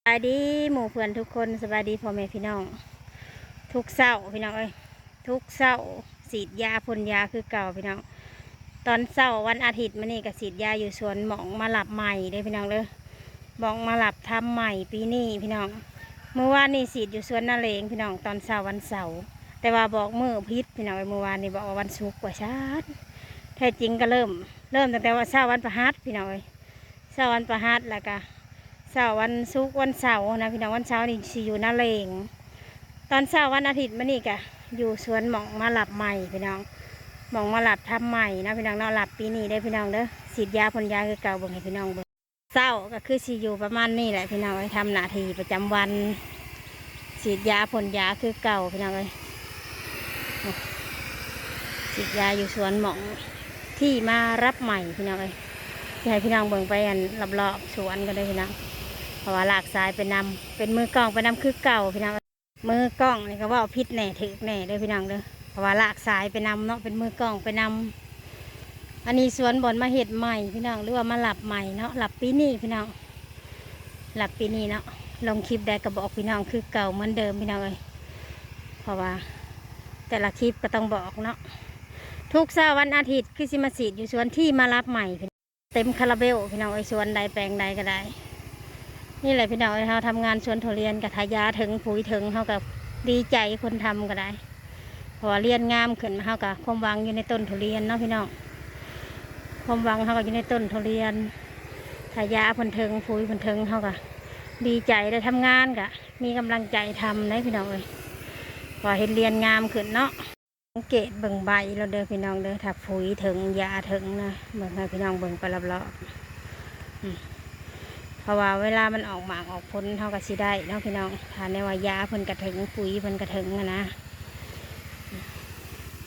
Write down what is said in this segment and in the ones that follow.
ສະບາຍດີໝູ່ເພື່ອນທຸກຄົນ ສະບາຍດີພໍ່ແມ່ພີ່ນ້ອງ ທຸກເຊົ້າພີ່ນ້ອງເອີຍ ທຸກເຊົ້າສີດຢາພົ່ນຢາຄືເກົ່າພີ່ນ້ອງ. ຕອນເຊົ້າວັນອາທິດມື້ນີ້ກໍສີດຢາຢູ່ສວນໝ່ອງມາລັບໃໝ່ເດີ້ພີ່ນ້ອງເດີ້ ໝ່ອງມາລັບທຳໃໝ່ປີນີ້ພີ່ນ້ອງ. ມື້ວານນີ້ສີດຢູ່ສວນນາເຫຼງພີ່ນ້ອງ ຕອນເຊົ້າວັນເສົາ ແຕ່ວ່າບອກມື້ຜິດພີ່ນ້ອງເອີຍ ມື້ວານນີ້ບອກວ່າວັນສຸກວ່າຊັ້ນ. ແທ້ຈິງກໍເລີ່ມ ເລີ່ມຕັ້ງແຕ່ວ່າເຊົ້າວັນພະຫັດພີ່ນ້ອງເອີຍ ເຊົ້າວັນພະຫັດ ແລ້ວກະເຊົ້າວັນສຸກ ວັນເສົານະພີ່ນ້ອງ. ວັນເສົານີ້ຊິຢູ່ນາເຫຼງ ຕອນເຊົ້າວັນອາທິດມື້ນີ້ກະຢູ່ສວນໝ່ອງມາລັບໃໝ່ພີ່ນ້ອງ ໝ່ອງມາລັບທຳໃໝ່ເນາະພີ່ນ້ອງເນາະ. ລັບປີນີ້ເດີ້ພີ່ນ້ອງເດີ້ ສີດຢາພົ່ນຢາຄືເກົ່າ ເບິ່ງໃຫ້ພີ່ນ້ອງເບິ່ງ. ເຊົ້າກໍຄືຊິຢູ່ປະມານນີ້ແຫຼະພີ່ນ້ອງເອີຍ ທຳໜ້າທີ່ປະຈຳວັນ ສີດຢາພົ່ນຢາຄືເກົ່າພີ່ນ້ອງເອີຍ. ສີດຢາຢູ່ສວນໝ່ອງທີ່ມາລັບໃໝ່ພີ່ນ້ອງເອີຍ. ຊິໃຫ້ພີ່ນ້ອງເບິ່ງໄປອັນລອບໆສວນກັນເດີ້ພີ່ນ້ອງ ເພາະວ່າລາກສາຍໄປນຳ ເປັນມືກ້ອງໄປນຳຄືເກົ່າພີ່ນ້ອງເອີຍ. ມືກ້ອງນີ້ກໍເວົ້າຜິດແດ່ຖືກແດ່ເດີ້ພີ່ນ້ອງເດີ້ ເພາະວ່າລາກສາຍໄປນຳເນາະ ເປັນມືກ້ອງໄປນຳ. ອັນນີ້ສວນບ່ອນມາເຮັດໃໝ່ພີ່ນ້ອງ ຫຼືວ່າມາລັບໃໝ່ເນາະ ລັບປີນີ້ພີ່ນ້ອງ ລັບປີນີ້ເນາະ. ລົງຄລິບໃດກໍບອກພີ່ນ້ອງຄືເກົ່າເໝືອນເດີມພີ່ນ້ອງເອີຍ ເພາະວ່າແຕ່ລະຄລິບກໍຕ້ອງບອກເນາະ. ທຸກເຊົ້າວັນອາທິດຄືຊິມາສີດຢູ່ສວນທີ່ມາລັບໃໝ່ ເຕັມຄາລາເບວພີ່ນ້ອງເອີຍ ສວນໃດແປງໃດກໍໄດ້. ນີ້ແຫຼະພີ່ນ້ອງເອີຍ ເຮົາທຳງານສວນທຸລຽນກໍຖ້າຢາເຖິງ ປຸຍເຖິງ ເຮົາກໍດີໃຈ ຄົນທຳກໍໄດ້ ເພາະວ່າລຽນງາມຂຶ້ນ ເຮົາກໍຄວາມຫວັງຢູ່ໃນຕົ້ນທຸລຽນເນາະພີ່ນ້ອງ ຄວາມຫວັງເຮົາກໍຢູ່ໃນຕົ້ນທຸລຽນ. ຖ້າຢາເພິ່ນເຖິງ ປຸຍເພິ່ນເຖິງ ເຮົາກໍດີໃຈ ໄດ້ທຳງານກໍມີກຳລັງໃຈທຳໄດ໋ພີ່ນ້ອງເອີຍ ເພາະວ່າເຫັນລຽນງາມຂຶ້ນເນາະ. ສັງເກດເບິ່ງໃບລະເດີ້ພີ່ນ້ອງເດີ້ ຖ້າປຸຍເຖິງຢາເຖິງນະ ເບິ່ງໃຫ້ພີ່ນ້ອງເບິ່ງໄປລອບໆ ອືມ ເພາະວ່າເວລາມັນອອກໝາກອອກຜົນເຮົາກໍຊິໄດ້ເນາະພີ່ນ້ອງ. ຖ້າແນວວ່າຢາເພິ່ນກະເຖິງ ປຸຍເພິ່ນກະເຖິງຫັ້ນນະ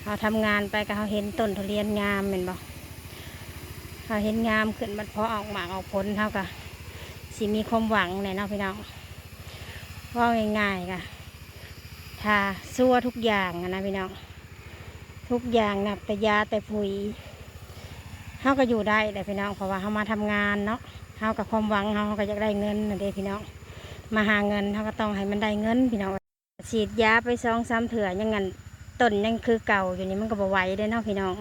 ເຮົາທຳງານໄປກໍເຮົາເຫັນຕົ້ນທຸລຽນງາມແມ່ນບໍ່ ເຮົາເຫັນງາມຂຶ້ນ ບັດພໍອອກໝາກອອກຜົນເຮົາກໍຊິມີຄວາມຫວັງແຫຼະເນາະພີ່ນ້ອງ. ເວົ້າງ່າຍໆ ກະ ຖ້າຊົ່ວທຸກຢ່າງຫັ້ນນະພີ່ນ້ອງ ທຸກຢ່າງນັບແຕ່ຢາແຕ່ປຸຍ ເຮົາກໍຢູ່ໄດ້ແຫຼະພີ່ນ້ອງ ເພາະວ່າເຮົາມາທຳງານເນາະ ເຮົາກໍຄວາມຫວັງເຮົາ ເຮົາກໍຢາກໄດ້ເງິນຫັ້ນເດ້ພີ່ນ້ອງ ມາຫາເງິນເຮົາກໍຕ້ອງໃຫ້ມັນໄດ້ເງິນພີ່ນ້ອງ. ສີດຢາໄປສອງສາມເທື່ອຍັງອັນ ຕົ້ນຍັງຄືເກົ່າຢູ່ນີ້ ມັນກໍບໍ່ໄຫວເດ້ເນາະພີ່ນ້ອງ.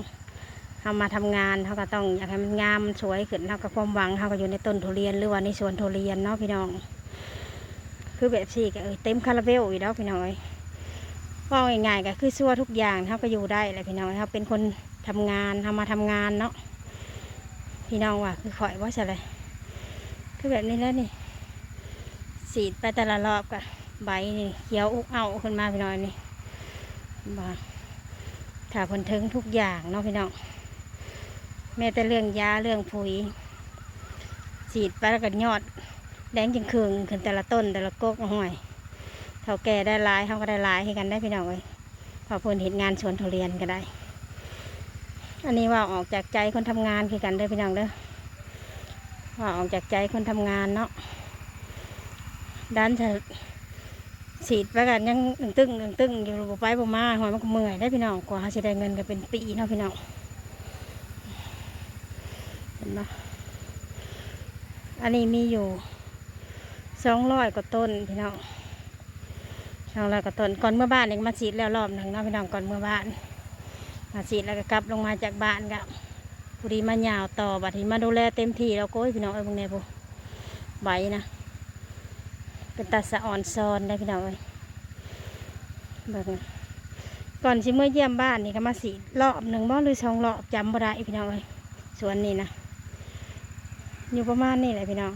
ເຮົາມາທຳງານ ເຮົາກໍຕ້ອງຢາກໃຫ້ມັນງາມ ມັນສວຍຂຶ້ນ ເຮົາກໍຄວາມຫວັງເຮົາກໍຢູ່ໃນຕົ້ນທຸລຽນ ຫຼືວ່າໃນສວນທຸລຽນເນາະພີ່ນ້ອງ. ຄືແບບຊີ້ກໍ ເອີ ເຕັມຄາລາເບວຢູ່ດອກພີ່ນ້ອງເອີຍ. ເວົ້າງ່າຍໆ ກໍຄືຊົ່ວທຸກຢ່າງ ເຮົາກໍຢູ່ໄດ້ແຫຼະພີ່ນ້ອງ. ເຮົາເປັນຄົນທຳງານ ເຮົາມາທຳງານເນາະ. ພີ່ນ້ອງວ່າຄືຂ້ອຍບໍ່ຊະເລີຍ ຄືແບບນີ້ແຫຼະນີ້ ສີດໄປແຕ່ລະລອບກໍໃບນີ້ຂຽວອຸກເອົ້າຂຶ້ນມາພີ່ນ້ອງ. ນີ້ ເຫັນບໍ່ ຖ້າເພິ່ນເຖິງທຸກຢ່າງເນາະພີ່ນ້ອງ ແມ້ແຕ່ເລື່ອງຢາເລື່ອງປຸຍ ສີດໄປແລ້ວກໍຍອດແດງຈຶ່ງເຄິ່ງຂຶ້ນ ແຕ່ລະຕົ້ນແຕ່ລະກົກ. ໂອ້ຍ ເຖົ້າແກ່ໄດ້ຫຼາຍ ເຮົາກໍໄດ້ຫຼາຍຄືກັນໄດ໋ພີ່ນ້ອງເອີຍ ເພາະເພິ່ນເຮັດງານສວນທຸລຽນກໍໄດ້. ອັນນີ້ເວົ້າອອກຈາກໃຈຄົນທຳງານຄືກັນເດີ້ພີ່ນ້ອງເດີ້ ເວົ້າອອກຈາກໃຈຄົນທຳງານເນາະ. ດ້ານ ສະ ສີດໄປກໍຍັງຕຶ້ງໆຢູ່ ບໍ່ໄປບໍ່ມາ ໂອ້ຍ ມັນກໍເມື່ອຍເດ້ພີ່ນ້ອງ. ກວ່າເຮົາຊິໄດ້ເງິນກໍເປັນປີເນາະພີ່ນ້ອງ ເຫັນບໍ່. ອັນນີ້ມີຢູ່ສອງຮ້ອຍກວ່າຕົ້ນພີ່ນ້ອງ ສອງຮ້ອຍກວ່າຕົ້ນ. ກ່ອນເມືອບ້ານນີ້ກໍມາສີດແລ້ວລອບໜຶ່ງເນາະພີ່ນ້ອງ ກ່ອນເມືອບ້ານ ມາສີດແລ້ວກໍກັບລົງມາຈາກບ້ານ ກໍພໍດີມາຍາວຕໍ່. ບັດນີ້ມາດູແລເຕັມທີ່ແລ້ວ ໂອ້ຍ ພີ່ນ້ອງເອີຍ ເບິ່ງແດ່ພຸ້ນ ໃບນະ ເປັນຕາສະອອນຊອນໄດ໋ພີ່ນ້ອງເອີຍ. ເບິ່ງ ກ່ອນຊິເມືອຢ້ຽມບ້ານນີ້ກໍມາສີດລອບໜຶ່ງບໍ່ ຫຼືສອງລອບ ຈຳບໍ່ໄດ້ພີ່ນ້ອງເອີຍ. ສວນນີ້ນະ ຢູ່ປະມານນີ້ແຫຼະພີ່ນ້ອງ.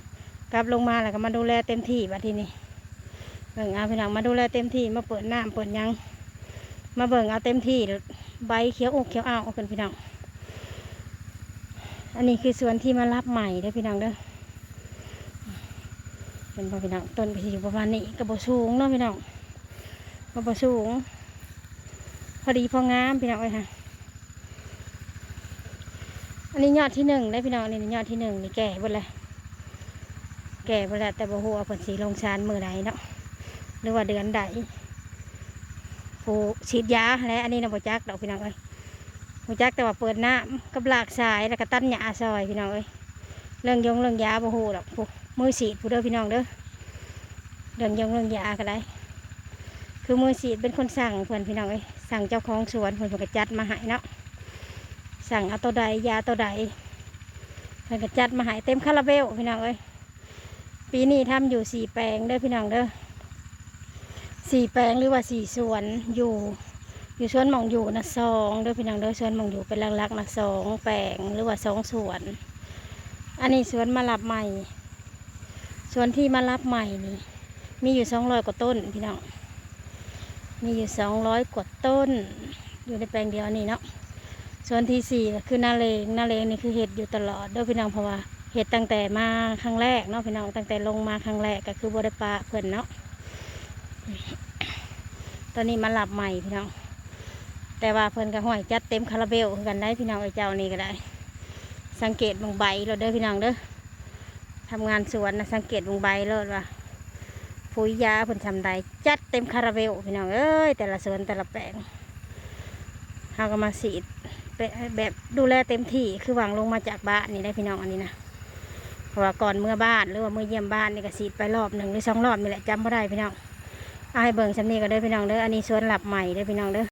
ກັບລົງມາແລ້ວກໍມາດູແລເຕັມທີ່ບັດທີນີ້. ເບິ່ງເອົາພີ່ນ້ອງ ມາດູແລເຕັມທີ່ ມາເປີດນ້ຳເປີດຫຍັງ ມາເບິ່ງເອົາເຕັມທີ່ ໃບຂຽວອຸກຂຽວອ້າວຂຶ້ນພີ່ນ້ອງ. ອັນນີ້ຄືສວນທີ່ມາລັບໃໝ່ເດີ້ພີ່ນ້ອງເດີ້. ເຫັນບໍ່ພີ່ນ້ອງ ຕົ້ນກໍຊິຢູ່ປະມານນີ້ ກໍບໍ່ສູງເນາະພີ່ນ້ອງ ກໍບໍ່ສູງ ພໍດີພໍງາມພີ່ນ້ອງເອີຍ. ອັນນີ້ຍອດທີໜຶ່ງເດ້ພີ່ນ້ອງ ນີ້ຍອດທີໜຶ່ງນີ້ແກ່ເບິດແລ້ວ ແກ່ເບິດແລ້ວ ແຕ່ບໍ່ຮູ້ວ່າເພິ່ນຊິລົງສານມື້ໃດເນາະ ຫຼືວ່າເດືອນໃດ. ຜູ້ສີດຢາແຫຼະ ອັນນີ້ນະບໍ່ຈັກດອກພີ່ນ້ອງເອີຍ ຮູ້ຈັກແຕ່ວ່າເປີດນ້ຳກັບລາກສາຍ ແລ້ວກໍຕັດຫຍ້າຊ່ອຍພີ່ນ້ອງເອີຍ. ເລື່ອງຢົງເລື່ອງຢາບໍ່ຮູ້ດອກ ຜູ້ມືສີດຜູ້ເດີພີ່ນ້ອງເດີ. ເລື່ອງຢົງເລື່ອງຢາກໍໄດ້ ຄືມືສີດເປັນຄົນສັ່ງເພິ່ນ ພີ່ນ້ອງເອີຍ, ສັ່ງເຈົ້າຂອງສວນເພິ່ນ ເພິ່ນກໍຈັດມາໃຫ້ເນາະ, ສັ່ງເອົາໂຕໃດ ຢາໂຕໃດ ເພິ່ນກໍຈັດມາໃຫ້ເຕັມຄາລາເບວ ພີ່ນ້ອງເອີຍ. ປີນີ້ທຳຢູ່ສີ່ແປງເດີພີ່ນ້ອງເດີ, ສີ່ແປງ ຫຼືວ່າສີ່ສວນ ຢູ່ ຢູ່ສວນໝ່ອງຢູ່ນະສອງເດີພີ່ນ້ອງເດີ, ສວນໝ່ອງຢູ່ເປັນຫຼັກໆນະສອງແປງ ຫຼືວ່າສອງສວນ. ອັນນີ້ສວນມາຮັບໃໝ່, ສວນທີ່ມາຮັບໃໝ່ນີ້ ມີຢູ່ສອງຮ້ອຍກວ່າຕົ້ນພີ່ນ້ອງ, ມີຢູ່ສອງຮ້ອຍກວ່າຕົ້ນ ຢູ່ໃນແປງດຽວນີ້ເນາະ. ສ່ວນທີສີ່ກໍຄືນາເລງ, ນາເລງນີ້ຄືເຮັດຢູ່ຕະຫຼອດເດີພີ່ນ້ອງ, ເພາະວ່າເຮັດຕັ້ງແຕ່ມາຄັ້ງແລກເນາະພີ່ນ້ອງ, ຕັ້ງແຕ່ລົງມາຄັ້ງແລກກໍຄືບໍ່ໄດ້ປະເພິ່ນເນາະ. ຕອນນີ້ມາຮັບໃໝ່ພີ່ນ້ອງ, ແຕ່ວ່າເພິ່ນກໍ ຫ້ວຍ ຈັດເຕັມຄາລາເບວຄືກັນໄດ໋ພີ່ນ້ອງເອີຍ, ເຈົ້ານີ້ກໍໄດ້. ສັງເກດເບິ່ງໃບໂລດເດີພີ່ນ້ອງເດີ, ທຳງານສວນນະ ສັງເກດເບິ່ງໃບໂລດວ່າ ປຸ໋ຍຢາເພິ່ນຊ່ຳໃດ, ຈັດເຕັມຄາລາເບວພີ່ນ້ອງເອີຍ, ແຕ່ລະສວນແຕ່ລະແປງ. ເຮົາກໍມາສີດ ແບບ ແບບດູແລເຕັມທີ່ ຄືຫວ່າງລົງມາຈາກບ້ານນີ້ໄດ໋ພີ່ນ້ອງ, ອັນນີ້ນະ ເພາະວ່າກ່ອນເມືອບ້ານ ຫຼືວ່າເມືອຢ້ຽມບ້ານນີ້ກໍສີດໄປລອບໜຶ່ງ ຫຼືສອງລອບນີ້ແຫຼະ ຈຳບໍ່ໄດ້ພີ່ນ້ອງ. ເອົາ ໃຫ້ເບິ່ງຊ່ຳນີ້ກໍເດີພີ່ນ້ອງເດີ, ອັນນີ້ສວນຮັບໃໝ່ເດີພີ່ນ້ອງເດີ.